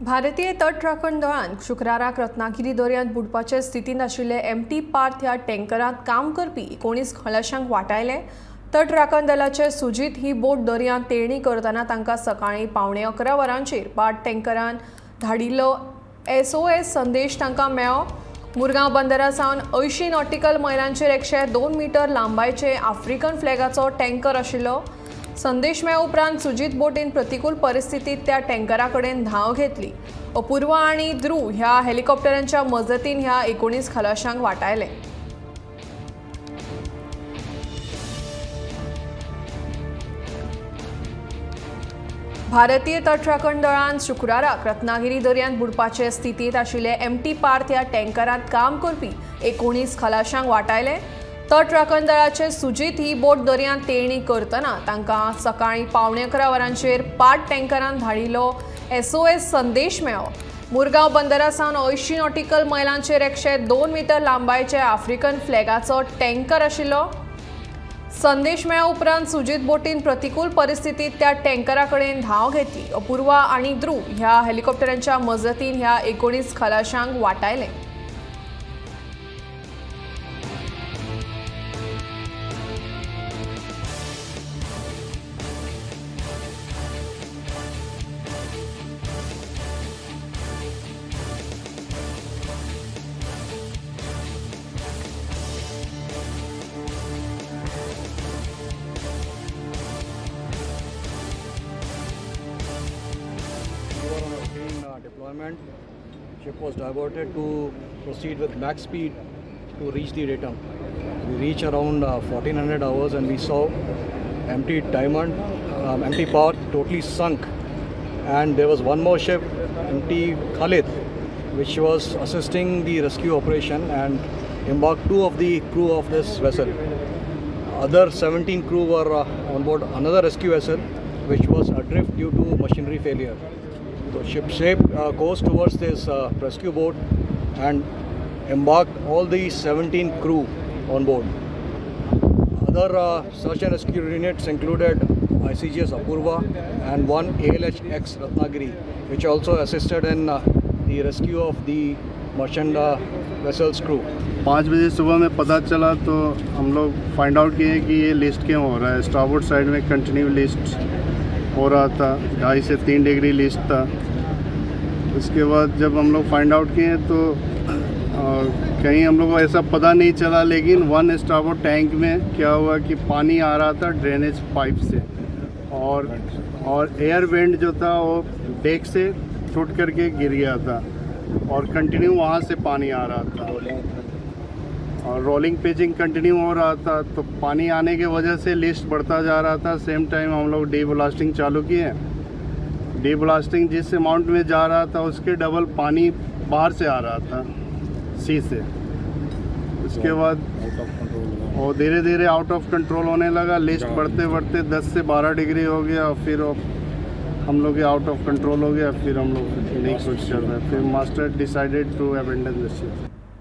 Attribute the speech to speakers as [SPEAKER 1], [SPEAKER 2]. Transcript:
[SPEAKER 1] भारतीय तटराखण दळान शुक्राराक रत्नागिरी दर्यांत बुडपाचे स्थितींत आशिल्ले एमटी पार्थ ह्या टँकरांत काम करपी 19 खलाशांक वाटायले. तटराखण दलाचे सुजीत ही बोट दर्यांत तेळणी करतना तांकां सकाळीं 10:45 वरांचेर पार्थ टँकरान धाडिल्लो SOS संदेश तांकां मेळ्ळो. मुरगांव बंदरा सावन 80 नॉटिकल मैलांचेर 102 मीटर लांबायचे आफ्रिकन फ्लॅगाचो टँकर आशिल्लो. संदेश मेळ्ळ्या उपरांत सुजीत बोटीन प्रतिकूल परिस्थितीत त्या टँकरा कडेन धांव घेतली. अपूर्वा आनी ध्रुव ह्या हेलिकॉप्टरांच्या मजतीन ह्या 19 खलाशांक वाटायले. भारतीय तटराखण दळान शुक्राराक रत्नागिरी दर्यांत बुडपाचे स्थितींत आशिल्ले एमटी पार्थ ह्या टँकरांत काम करपी 19 खलाशांक वाटायले. तटराखण दळाचे सुजीत ही बोट दर्यांत तेळणी करतना तांकां सकाळीं 10:45 वरांचेर पार्थ टँकरान धाडिल्लो SOS संदेश मेळ्ळो. मुरगांव बंदरा सावन 80 नॉटिकल मैलांचेर 102 मीटर लांबायचे आफ्रिकन फ्लॅगाचो टँकर आशिल्लो. संदेश मेळ्ळ्या उपरांत सुजीत बोटीन प्रतिकूल परिस्थितीत त्या टँकरा कडेन धांव घेतली. अपूर्वा आनी ध्रुव ह्या हेलिकॉप्टरांच्या मजतीन ह्या 19 खलाशांक वाटायले.
[SPEAKER 2] We were on a routine deployment. Ship was diverted to proceed with max speed to reach the datum. We reached around 1400 hours and we saw empty Diamond, empty Parth totally sunk. And there was one more ship, empty Khalid, which was assisting the rescue operation and embarked 2 of the crew of this vessel. Other 17 crew were on board another rescue vessel, which was adrift due to machinery failure. So ship shaped course towards this rescue boat and embarked all the 17 crew on board. Other search and rescue units included ICGS Apurva and one ALHX Ratnagiri, which also assisted in the rescue of the merchant vessel's crew.
[SPEAKER 3] 5 बजे सुबह में पता चला तो हम लोग find out किए कि ये list क्यों हो रहा है. स्टारबोर्ड साइड में कंटिन्यू लिस्ट हो रहा था, 2.5 से 3 डिग्री लिस्ट था. उसके बाद जब हम लोग फाइंड आउट किए तो कहीं हम लोग को ऐसा पता नहीं चला, लेकिन 1 स्टारबोर्ड टैंक में क्या हुआ कि पानी आ रहा था ड्रेनेज पाइप से और एयर वेंट जो था वो डेक से टूट करके गिर गया था और कंटिन्यू वहाँ से पानी आ रहा था और रोलिंग पेचिंग कंटिन्यू हो रहा था. तो पानी आने की वजह से लिस्ट बढ़ता जा रहा था. सेम टाइम हम लोग डी ब्लास्टिंग चालू किए. डी ब्लास्टिंग जिस अमाउंट में जा रहा था उसके डबल पानी बाहर से आ रहा था सी से. उसके बाद वो धीरे धीरे आउट ऑफ कंट्रोल होने लगा. लिस्ट बढ़ते बढ़ते 10 से 12 डिग्री हो गया और फिर हम लोग आउट ऑफ कंट्रोल हो गया. फिर हम लोग नहीं कुछ कर रहे. फिर master decided to abandon the ship.